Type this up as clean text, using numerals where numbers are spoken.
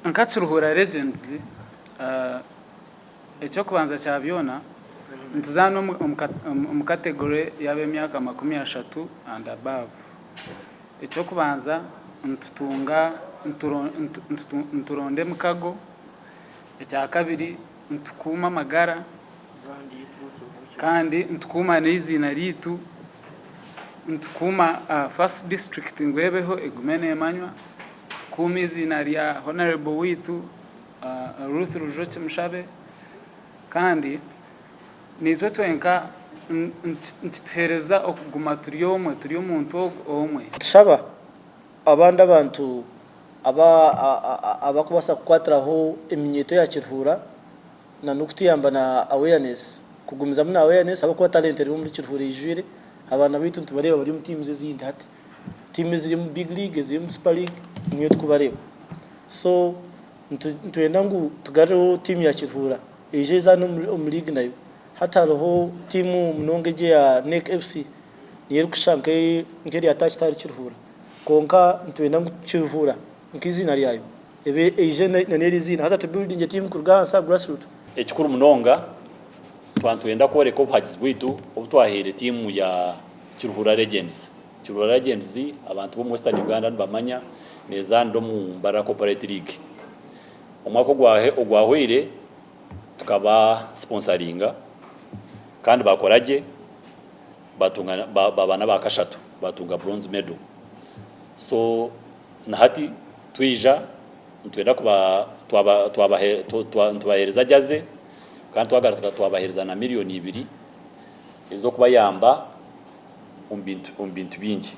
Nka Kiruhura Legends, eky'okubanza kya byona nituzaana omu category y'ab'emyaka 30 and above. Eky'okubanza nitutunga nituronda emikago, ekyakabiri nitukuuma amagara kandi nitukuuma n'eiziina ryaitu, nitukuuma First District ngu ebeho egume neemanywa, tukuume eiziina rya Honourable waitu Ruth Rujoki Mushabe kandi naitwe twenka nikituheereza okuguma turi omwe, turi omuntu omwe. Nitushaba abandi abantu abarikubaasa kukwatiraho eminyeeto ya Kiruhura na n'okutuyamba na awareness kugumizamu na awareness ahabw'okuba talent eri omuri Kiruhura eijwire, abaana baitu nitubareeba bari omu teams ezindi hati. Tiimu eziri omu big league eziri omu super league niyo turikubareeba. So nitwenda ngu tugarureho tiimu ya Kiruhura eije ezaane omu league nayo. Hati hariho tiimu munonga egi eya NEC FC niyo erikushusha nk'eri attached ahari Kiruhura. Kwonka nitwenda ngu Kiruhura nk'eiziina ryayo ebe eije n'eri eiziina haza tu buildinge tiimu kuruga ahansi aha grass root. Ekikuru munonga twaba nitwenda kworeka obuhagizi bwaitu obu twahaire tiimu ya Kiruhura Legends. Kiruhura Legends abantu b'omu Western Uganda nibamanya neezaanira omu Mbarara Corporate League. Omwaka ogwahweire tukaba siponsaringa kandi baakora gye batunga baaba n'abakashatu batunga bronze medal. So na hati twija nitwenda kuba twaba nitubaheereza jersey kandi twagaruka twabaheereza na 2 million ez'okubayamba omu bintu bingi.